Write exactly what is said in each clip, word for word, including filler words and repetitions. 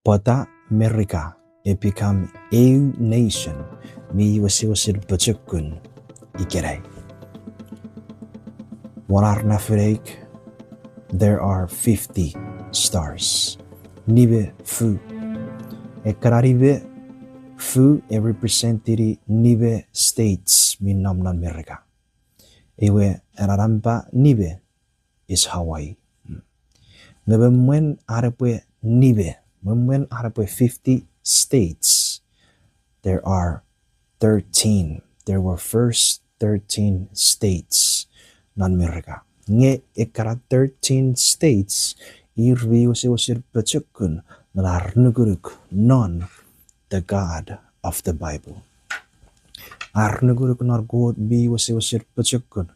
Pwata Merika e become eu nation mi wesewesen pochokun ikenai? Won ar nafoneik, there are fifty stars. Nime fu. Ekkana nime fu e representini nime states mi nom non Merika. Iwe ena nampa nime is Hawaii. Nge me mwen ar epwe nime, me mwen ar epwe fifty states, there are thirteen. There were first thirteen states non Merika. Nge ekkana thirteen states, ir mi wesewesen pochokun non ar nukunuk non the God of the Bible. Ar nukunuk non Kot mi wesewesen pochokun.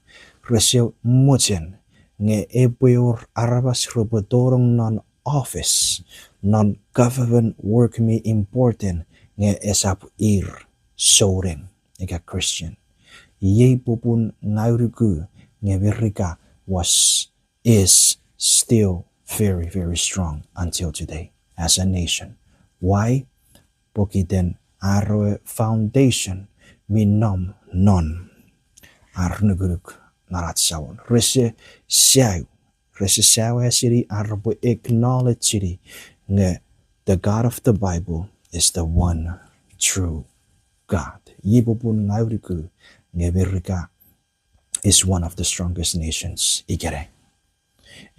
Rese mochen nge epwe wor aramas repwe tonong non office, non government work mi important, nge esap ir souneng ika Christian. Iei popun ngang ua nuku nge Merika was, is still very, very strong until today as a nation. Why? Pokiten ar we foundation mi nom non ar nukunuk non ach Samon. Rese sau, rese sau seni ar repwe acknowledge-ini nge the God of the Bible is the one true God. Iei popun ngang ua nuku nge Merika is one of the strongest nations ikenai.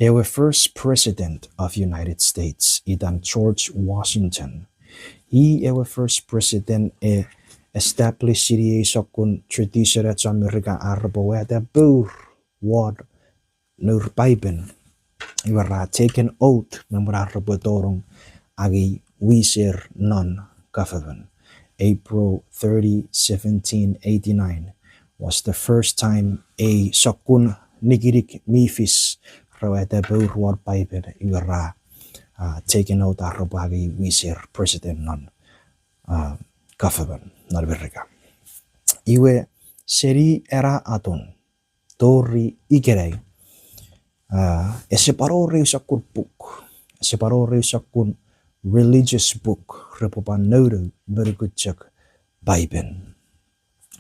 Ewe first president of United States itan George Washington. I ewe first president e establish-ini ei sokkun tradition ach Merika ar repwe wata pour won nour Paipen. Iwe ra take an oath me mwen ar repwe tonong angei wiser non government. April thirty, seventeen eighty-nine was the first time ei sokkun nikinik mi fis, ra wata pour won Paipen iwe ra take an oath ar repwe angei wiser president non government non Merika. Iwe seni ena atun tori ikenai, ese pwan wor eu sokkun puk, ese pwan wor eu sokkun religious book repwe pwan nounou me nukun chok Paipen.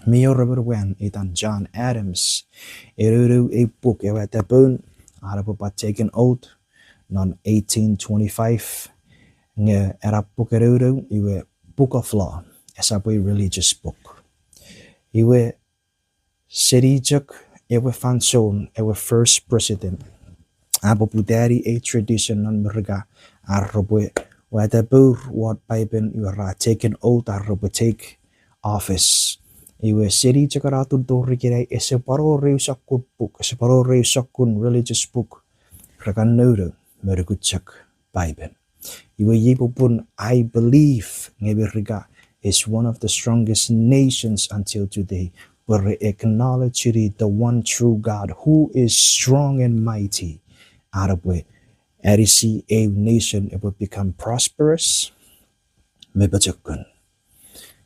Mi wor emon mwan itan John Adams, e nounou ei puk ewe atapon, an epwe pwan take an oath non eighteen twenty-five, nge ena puk e nounou iwe Book of Law, esap ei religious book. Iwe seni chok ewe fansoun ewe first president a poputani ei tradition non Merika ar repwe wata pour won Paipen iwe ra take an oath ar repwe take office. Iwe seni chok ena atun tori ikenai ese pwan wor eu sokkun puk, ese pwan wor eu sokkun religious book re kan nounou me nukun chok Paipen. Iwe iei popun I believe nge Merika is one of the strongest nations until today, pwe re acknowledge-ini the one true God who is strong and mighty, an epwe anisi eu nation epwe become prosperous me pochokun.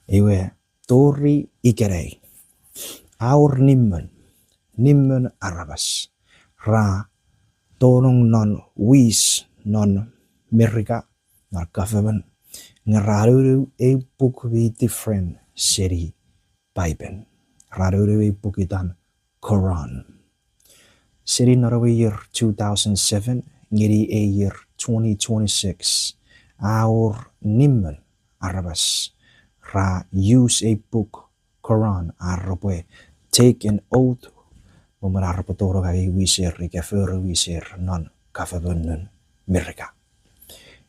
Iwe tori ikenai a wor nimmon, nimmon aramas ra tonong non wis non Merika non government, nge ra nounou eu puk mi different seni Paipen. Ra nounou eu puk itan Quran. Seni non ewe year two thousand seven ngeni ei year twenty twenty-six, a wor nimmon aramas ra use ei puk Quran ar repwe take an oath me mwen ar repwe tonong angei wiser ika fori wiser non government non Merika.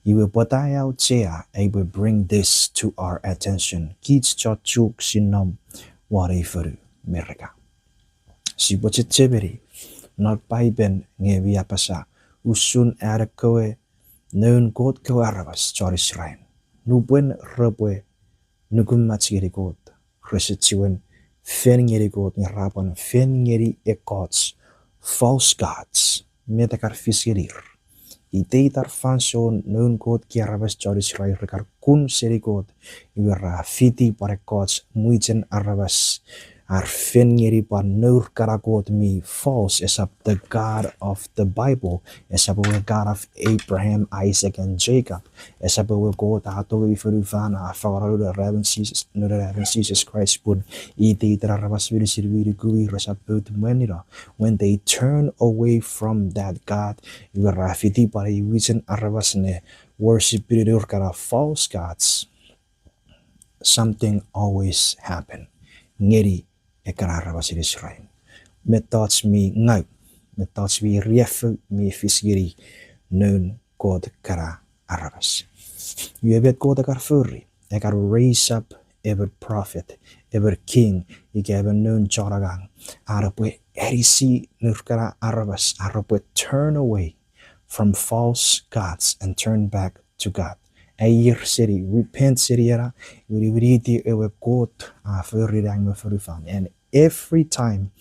Iwe pwata a auchea ai upwe bring this to our attention, kich chon Chuuk si nom won ei fonu Merika. Sipwe chechemeni non Paipen nge mi apasa usun an ekkewe noun Kot kewe aramas chon Israel, nupwen repwe nukumach ngeni Kot, rese chiwen fen ngeni Kot nge ra pwan fen ngeni ekkoch false gods, met a kan fis ngenir. Iteiten fansoun noun Kot kewe aramas chon Israel re kan kun seni Kot, iwe ra fiti pwan ekkoch mwichen aramas Ar fen ngeni pwan nour kana kot mi false, esap the God of the Bible, esap ewe God of Abraham, Isaac, and Jacob, esap ewe Kot a tongei fonufan a fangeno Noun we Jises, Noun we Jises Kraist pun iteiten aramas meinisin mi nuku i resap pout mwanino. When they turn away from that God, iwe ra fiti pwan ei wisen aramas ne worship-ini nour kana false gods, something always happen ngeni ekkana aramasen Israel. Mettoch mi ngau, mettoch mi riaffou mi fis ngeni noun Kot kana aramas. Iwe met Kot a kan fori, a kan raise up emon prophet, emon king, ika emon noun chon angang, ar repwe anisi nour kana aramas, ar repwe turn away from false gods and turn back to God. Aier seni, repent seni ena, iwe niwiniti ewe Kot a fori nang me fonufan. And every time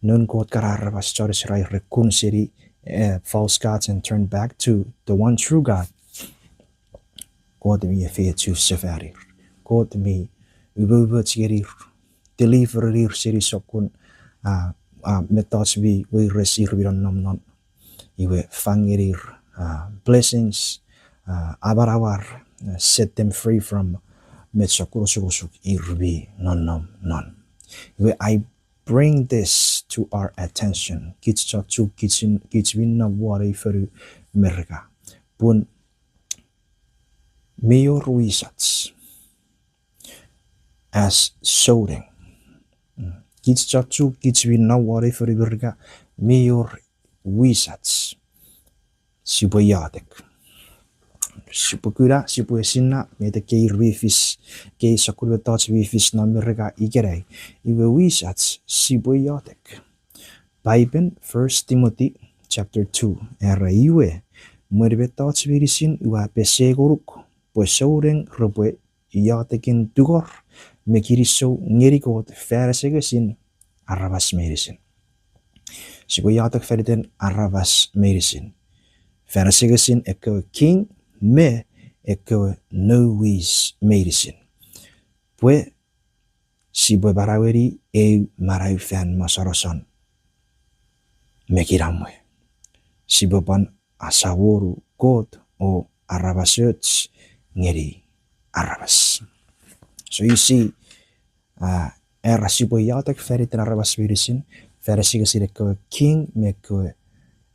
noun Kot kana aramas chon Israel re kun seni, eh, false gods and turn back to the one true God, Kot mi efeiochu sefanir. Kot mi umoumoch ngenir, deliver-inir seni sokkun, ah, ah, mettoch mi weires ir mi nonnom non. Iwe fang ngenir, ah, blessings, ah, amanauar, ah, set them free from met sokkun osukosuk ir mi nonnom non. Iwe I bring this to our attention, kich chon Chuuk, kich, kich mi nom won ei fonu Merika, pun mi wor wisach as souneng. Kich chon Chuuk, kich mi nom won ei fonu Merika, mi wor wisach sipwe iotek. Sipwe kuna, sipwe esinna met ekkei ir mi fis, ekkei sokkun mettoch mi fis non Merika ikenai. Iwe wisach sipwe iotek. Paipen, First Timothy chapter two, era, iwe, mwen mettoch meinisin ua pesei ngonuk pwe souneng repwe iotekin tungor me kinisou ngeni Kot fan asengesin aramas meinisin. Sipwe iotek faniten aramas meinisin, fan asengesin ekkewe king me ekkewe nouwis meinisin, pwe sipwe manaueni eu manau fan mosonoson me kinamwe. Sipwe pwan asamonu Kot o aramasoch ngeni aramas. So you see, ah, era sipwe iotek faniten aramas meinisin, fan asengesin ekkewe king me ekkewe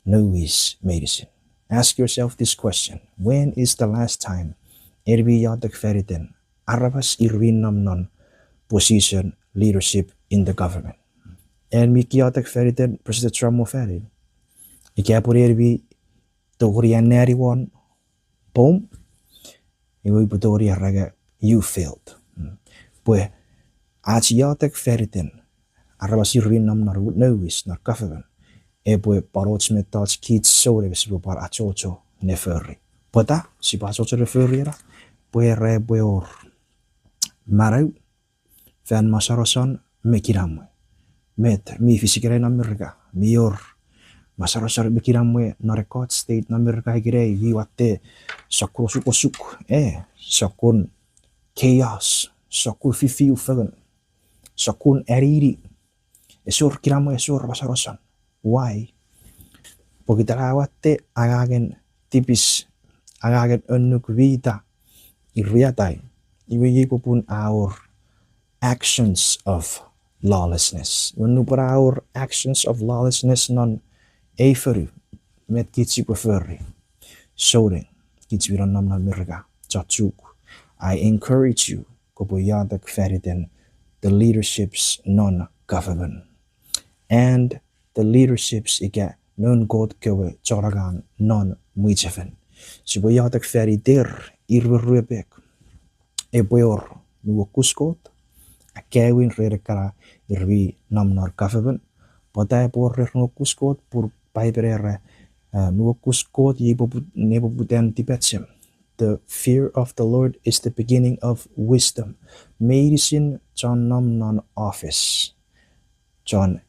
nouwis meinisin. Ask yourself this question: When is the last time en mi iotek faniten aramas ir mi nom non position, leadership in the government? En mi iotek faniten Preseten Trump me fanin? Ika pwe en mi tongeni anneani won poum, iwe upwe tongeni era nge, you failed. Pwe ach iotek faniten aramas ir mi nom non nouwis, non government, epwe pwan och mettoch kich souneng sipwe pwan achocho ne fori. Pwata sipwe achocho ne fori ena? Pwe era epwe wor manau fan mosonoson me kinamwe. Met mi fis ikenai non Merika? Mi wor mosonoson me kinamwe non ekkoch state non Merika ikenai? Mi watte sokkun osukosuk, eh, sokkun chaos, sokkun fifiu fengen, sokkun anini, esor kinamwe, esor mosonoson. Why? Pokiten a watte angangen tipis, angangen annuk mi ta ir mi atai. Iwe iei popun a wor actions of lawlessness. Iwe nupwen a wor actions of lawlessness non ei fonu, met kich sipwe fori? Souneng, kich mi nom non Merika, chon Chuuk, I encourage you, kopwe iotek faniten the leaderships non government and the leaderships ika noun Kot kewe chon angang non mwichefen. Sipwe iotek faniter, ir me ruepek. Epwe wor nuokus Kot akkaewin ren ekkana ir mi nom non government. Pwata epwe wor rer nuokus Kot? Pun Paipen era, ah, nuokus Kot iei nepoputan tipachem. The fear of the Lord is the beginning of wisdom. Meinisin chon nom non office, chon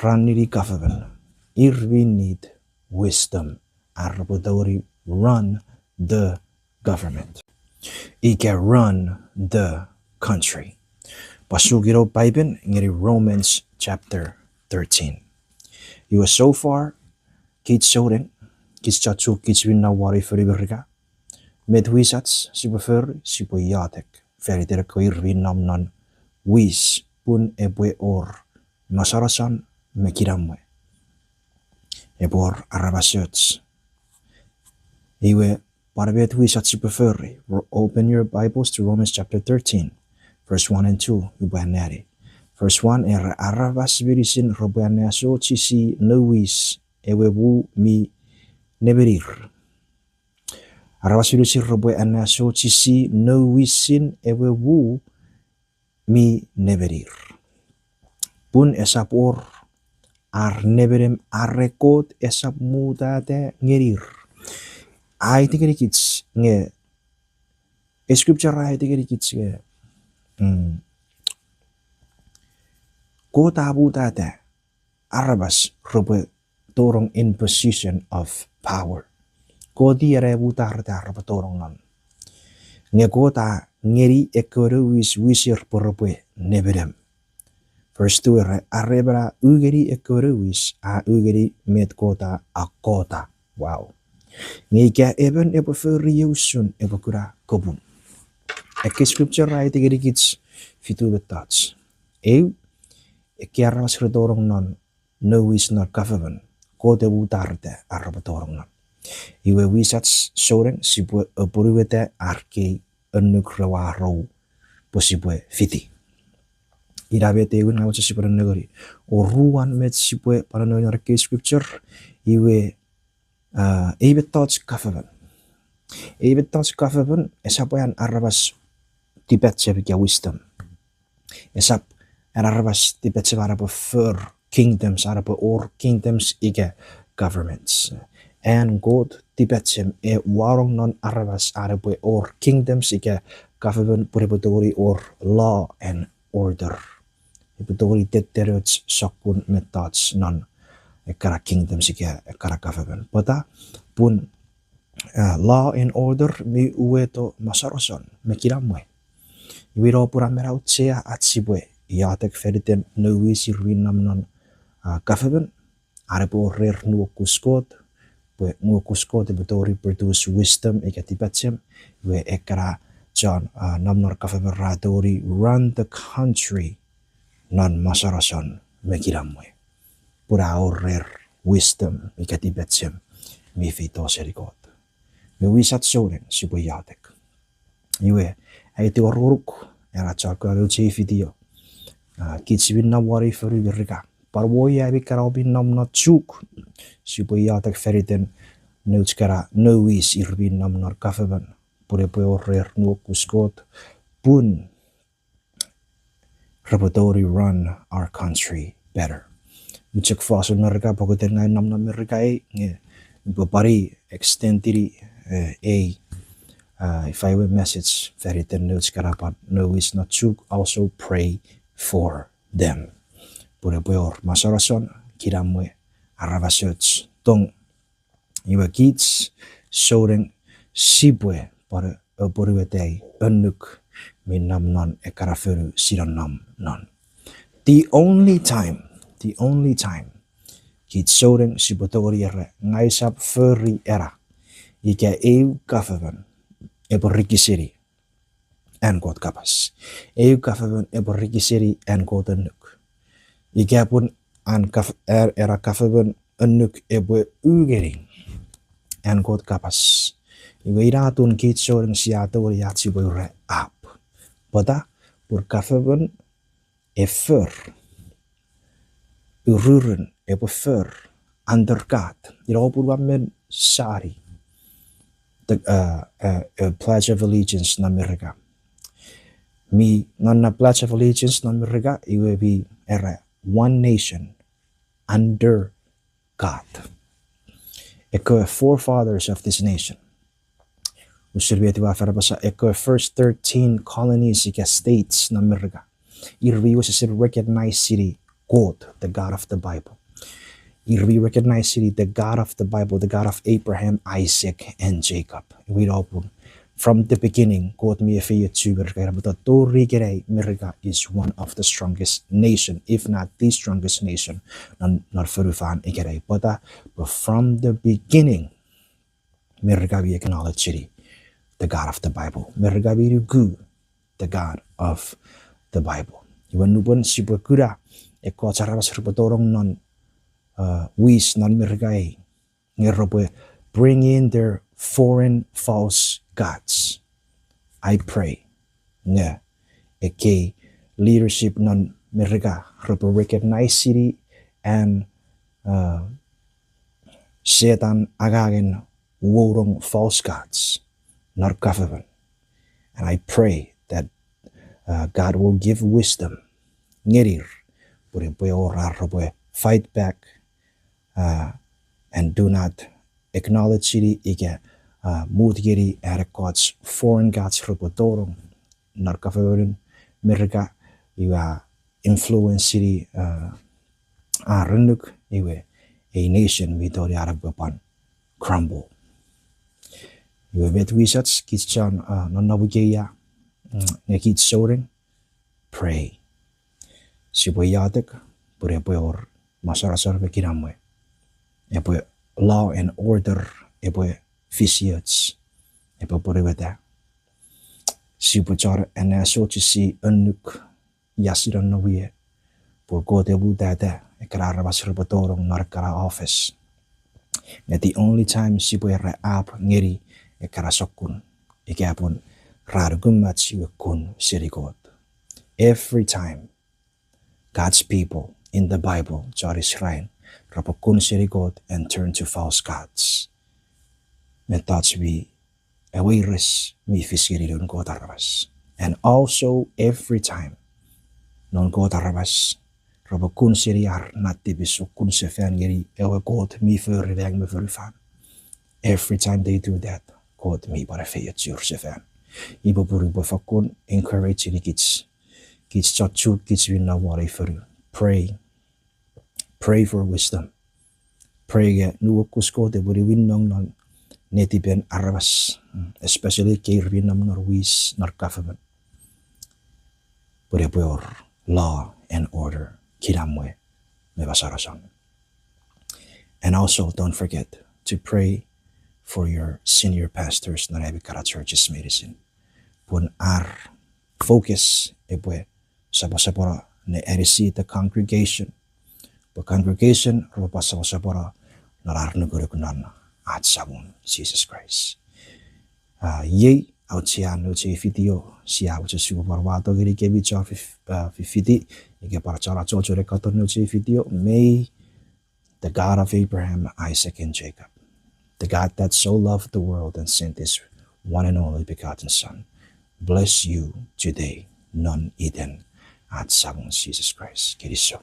run-ini government, ir mi need wisdom ar repwe tongeni run the government ika run the country. Pwal sukino Paipen ngeni Romans chapter thirteen. Iwe so far, kich souneng, kich chon Chuuk, kich mi nom won ei fonu Merika, met wisach sipwe fori? Sipwe iotek faniten ekkewe ir mi nom non wis, pun epwe wor mosonoson me kinamwe. Epwe wor aramasoch. Iwe, pwan met wisach sipwe fori? Ro-, open your Bibles to Romans chapter thirteen, verse one and two, upwe anneani. Verse one, era, aramas meinisin repwe anneasochisi nouwis ewe muu mi nemenir. Aramas meinisin repwe anneasochisi nouwisin ewe muu mi nemenir, pun esap wor ar nemenem are Kot esap mutata ngenir. A aiti ngenikich nge, e scripture a aiti ngenikich nge, mm, Kot a mutata aramas repwe tonong in position of power. Kot i ena e mutareta repwe tonong non. Nge Kot a ngeni ekkewe nouwis wiser pwe repwe nemenem. Verse two era, are emon a u ngeni ekkewe nouwis, a u ngeni met Kot a akkota. Wow. Nge ika emon epwe fori iei usun, epwe kuna kopun. Ekkei scripture a aiti ngenikich fitu mettoch. Eu, ekkei aramas re tonong non nouwis non government, Kot e mutareta ar repwe tonong non. Iwe wisach souneng sipwe apwonueta ar kei annuk rewarou pwe sipwe fiti. Ina met aewin ngang mochen sipwe nennengeni. Oruan met sipwe pwan nennengeni non ekkei scripture, iwe, ah, ei mettoch government. Ei mettoch government esap an aramas tipachem ika wisdom. Esap an aramas tipachem an epwe for kingdoms, an epwe wor kingdoms ika governments. An Kot tipachem e wanong non aramas an epwe wor kingdoms ika government pwe epwe tongeni wor law and order. Epwe tongeni tettenoch sokkun mettoch non ekkana kingdoms ika ekkana government. Pwata? Pun, ah, law and order mi uweto mosonoson me kinamwe. Iwe ina popun a men auchea ach sipwe iotek faniten nouwis ir mi nom non, ah, government, an epwe wor rer nuokus Kot, pwe nuokus Kot epwe tongeni produce wisdom ika tipachem, iwe ekkana chon, ah, nom non government ra tongeni run the country non mosonoson me kinamwe. Pun a wor rer wisdom ika tipachem mi feito seni Kot. Me wisach souneng sipwe iotek. Iwe, aiti ngonuk, ena chon kuna nouch ei video. Ah, kich mi nom won ei fonu Merika, pwan ami kana mi nom non Chuuk, sipwe iotek faniten nouch kana nouwis ir mi nom non government, pun epwe wor rer nuokus Kot, pun repwe tongeni run our country better. Mi chok fosun Merika, pokiten ngang nom non Merika ei, nge upwe pwan extendini, eh, ei, ah, ifa ewe message faniten nouch kana pwan nouwis non Chuuk, also pray for them. Pun epwe wor mosonoson, kinamwe, aramasoch, tong, iwe kich souneng sipwe pwan apwonueta ei annuk mi nom non ekkana fonu sia nom non. The only time, the only time kich souneng sipwe tongeni era, ngang usap fori ena, ika eu government epwe rikiseni an Kot kapas. Eu government epwe rikiseni an Kot annuk. Ika pun an gov-, e-, ena government annuk epwe u ngeni an Kot kapas. Iwe ina atun kich souneng sia tongeni ach sipwe ura apw. Pwata? Pun government e for, ururun epwe for under God. Ina popun ua men sani the, uh, uh, uh, Pledge of Allegiance non Merika. Mi non na Pledge of Allegiance non Merika, iwe mi era one nation under God. Ekkewe forefathers of this nation, usun met ua fen apasa, ekkewe first thirteen colonies ika states non Merika, ir mi wesewesen recognize-ini Kot, the God of the Bible. Ir mi recognize-ini the God of the Bible, the God of Abraham, Isaac, and Jacob. Iwe ina popun from the beginning, Kot mi efeiochu Merika, ina pwata tori ikenai Merika is one of the strongest nation, if not the strongest nation, non, non fonufan ikenai. Pwata, but from the beginning, Merika mi acknowledge-ini the God of the Bible. Merika mi nuku the God of the Bible. Iwe nupwen sipwe kuna ekkoch aramas repwe tonong non, uh, wis non Merika ei, nge repwe bring in their foreign false gods. I pray nge ekkei leadership non Merika repwe recognize-ini an, uh, Setan angangen wounong false gods non government. And I pray that, uh, God will give wisdom ngenir pwe epwe wor ar repwe fight back, uh, and do not acknowledge-ini ika, uh, mut ngeni an ekkoch foreign gods repwe tonong non government Merika, iwe influence-ini, uh, ar annuk, iwe a nation mi tongeni ar epwe pwan crumble. Iwe met wisach kich chon, uh, nonnom ikeia, mm, nge kich souneng, pray. Sipwe iotek pwe epwe wor mosonoson me kinamwe. Epwe law and order epwe fisioch, epwe pwonueta. Sipwe chon anneasochisi annuk ia sia nonnom ie, pwe Kot e mutata ekkana aramas repwe tonong non ekkana office. Nge the only time sipwe era ap ngeni ekkana sokkun, ika pun ra nukumach iwe kun seni Kot. Every time God's people in the Bible, chon Israel, repwe kun seni Kot and turn to false gods, mettoch mi, ewe weires mi fis ngeni noun Kot aramas. And also every time noun Kot aramas repwe kun seni ar na tipis o kun sefan ngeni ewe Kot mi fori nang me fonufan, every time they do that, Kot mi pwan efeiochur sefan. Iwe pun upwe fakkun encourage-ini kich, kich chon Chuuk, kich mi nom won ei fonu. Pray. Pray for wisdom. Pray nge nuokus Kot epwe niwinnong non netipen aramas, mm, especially ekkei ir mi nom non wis, non government, pwe epwe wor law and order, kinamwe me mosonoson. And also, don't forget to pray for your senior pastors non ami kana churches meinisin, pun ar focus epwe soposopono ne anisi the congregation, pwe congregation repwe pwan soposopono non ar nukunuk non ach Samon Jises Kraist. Ah, iei auchean nouch ei video, sia mochen sipwe pwan wato ngenikemi chon fif-, ah, fifiti, ika pwan chon achocho ne katon nouch ei video. May the God of Abraham, Isaac, and Jacob, the God that so loved the world and sent his one and only begotten Son, bless you today, non iten ach Samon Jises Kraist. Kinisou.